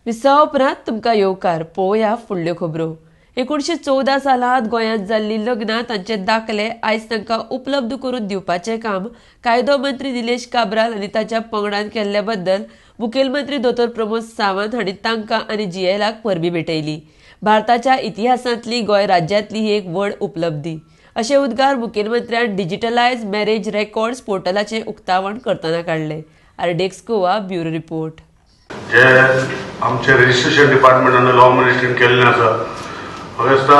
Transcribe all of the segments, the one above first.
विसवा उपरांत तुमकां येवकार. पळोवया फुडल्यो खबरो. 1914 सालांत गोंयांत जाल्लीं लग्नां तांचे दाखले आयज तांकां उपलब्ध करून दिवपाचें काम कायदो मंत्री निलेश काब्राल आनी ताच्या पंगडान केल्ल्या बद्दल मुखेलमंत्री दोतोर प्रमोद सावंत हांणी तांकां आनी जीएलाक परबी भेटयली. भारताच्या इतिहासांतली गोंय राज्यांतली ही एक व्हड उपलब्धी अशे उद्गार मुखेलमंत्र्यान डिजिटलायज मॅरेज रेकॉर्ड्स पोर्टलाचें उक्तावण करतना काडले. RDX Goa bureau report. जे आमचे रजिस्ट्रेशन डिपार्टमेंट आनी लॉ मिनिस्ट्रीन केल्लें आसा, म्हाका दिसता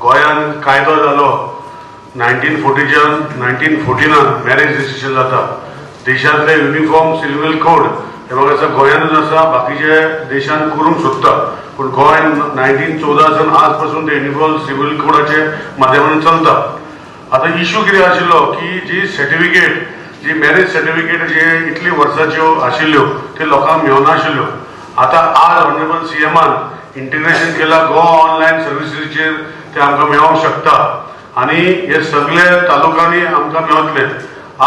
गोंयांत कायदो जालो 1940च्यान, 1914नान मॅरेज रजिस्ट्रेशन जाता. देशांतले युनिफॉर्म सिव्हील कोड हे म्हाका दिसता गोंयांतूच आसा. बाकीचे देशान करूंक सोदता, पूण गोंय 1914 सावन आज पासून ते युनिफॉर्म सिव्हील कोडाचे माध्यमांतून चलता. आतां इशू कितें आशिल्लो की जी सर्टिफिकेट, जी मॅरेज सर्टिफिकेट जे इतली वर्साच्यो आशिल्ल्यो, त्यो लोकांक मेळनाशिल्ल्यो. आतां आज ऑनरेबल सीएमान इंटिग्रेशन केला गोवा ऑनलायन सर्विसीचेर, ते आमकां मेळोंक शकता आनी हे सगळे तालुक्यांनी आमकां मेळतले.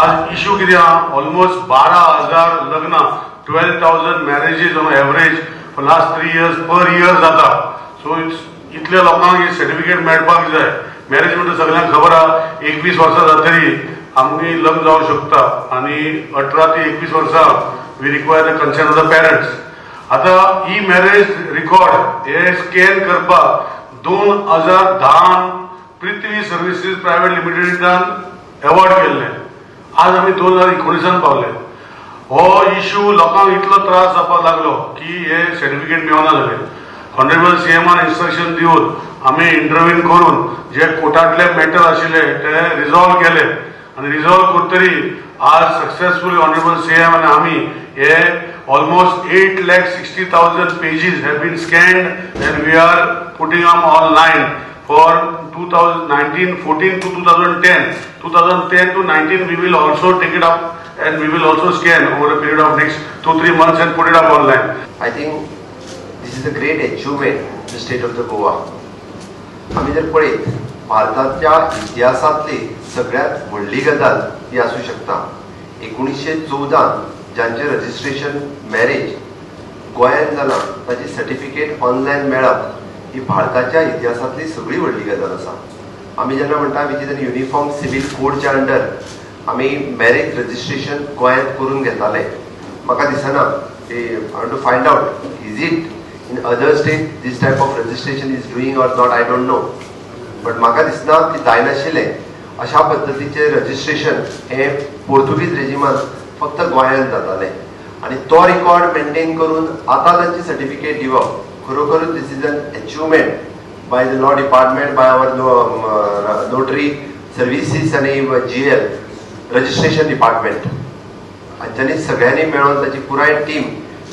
आज इशू कितें आहा, ऑलमोस्ट 12,000 लग्नां, 12,000 marriages on average for last 3 years per year जाता. सो इतल्या लोकांक हे सर्टिफिकेट मेळपाक जाय. मॅरेज म्हणटा सगळ्यांक खबर आहा, 21 वर्सां जातरी आमी लग्न जावंक शकता आनी 18 ते 21 वर्सां we require the consent of the parents. आतां ही मॅरेज रिकॉर्ड हे स्कॅन करपाक 2010 पृथ्वी सर्विसीस प्रायव्हेट लिमिटेडान अवॉर्ड केल्ले. आज आमी 2019 पावले. हो इशू लोकांक इतलो त्रास जावपाक लागलो की हे सर्टिफिकेट मेळना जाले. ऑनरेबल सीएमान इन्स्ट्रक्शन दिवन आमी इंटरव्हीन करून जे कोर्टांतले मॅटर आशिल्ले ते रिझॉल्व केले आनी रिझॉल्व करतरी आज सक्सेसफुली ऑनरेबल सीएम आनी आमी हे almost 8,60,000 pages have been scanned and we are putting them online for 2019-14 to 2010. 2010 to 19 we will also take it up and we will also scan over a period of next 2-3 months and put it up online. I think this is a great achievement the state of the Goa. आमी जर पळयत, भारताच्या इतिहासांतली सगळ्यात व्हडली गजाल ही आसूं शकता. 1914 ज्यांचे रजिस्ट्रेशन मॅरेज गोंयांत जालां ताची सर्टिफिकेट ऑनलायन मेळप ही भारताच्या इतिहासांतली सगळी व्हडली गजाल आसा. आमी जेन्ना म्हणटा which is an uniform civil कोडच्या under आमी मॅरेज रजिस्ट्रेशन गोंयांत करून घेताले, म्हाका दिसना की, I to find out is it in other state this type of registration is doing or not, I don't know, but म्हाका दिसना की जायनाशिल्लें. अशा पद्दतीचें रजिस्ट्रेशन हें पोर्तुगीज रेजिमान फक्त गोंयांत जातालें आनी तो रिकॉर्ड मेंटेन करून आतां तांची सर्टिफिकेट दिवप, खरोखरूच this is an achievement by the law department, by our notary services आनी जीएल रजिस्ट्रेशन डिपार्टमेंट. हांच्यांनी सगळ्यांनी मेळोन, ताची पुराय टीम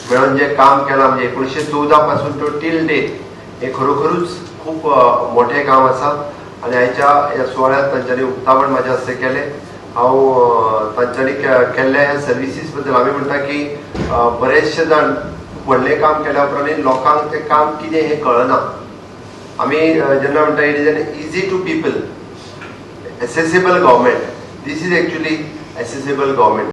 मेळोन जें काम केलां, म्हणजे 1914 पासून टू टील डेट, हें खरोखरूच खूब मोठें काम आसा. आनी आयच्या ह्या सुवाळ्यांत तांच्यांनी उक्तावण म्हाज्या हस्ते केलें. हांव तांच्यांनी केल्ल्या ह्या सर्विसीस बद्दल, आमी म्हणटा की बरेचशे जाण खूब व्हडलें काम केल्या उपरांत लोकांक तें काम कितें हें कळना. आमी जेन्ना म्हणटा it is an easy to people accessible government, this is actually accessible government.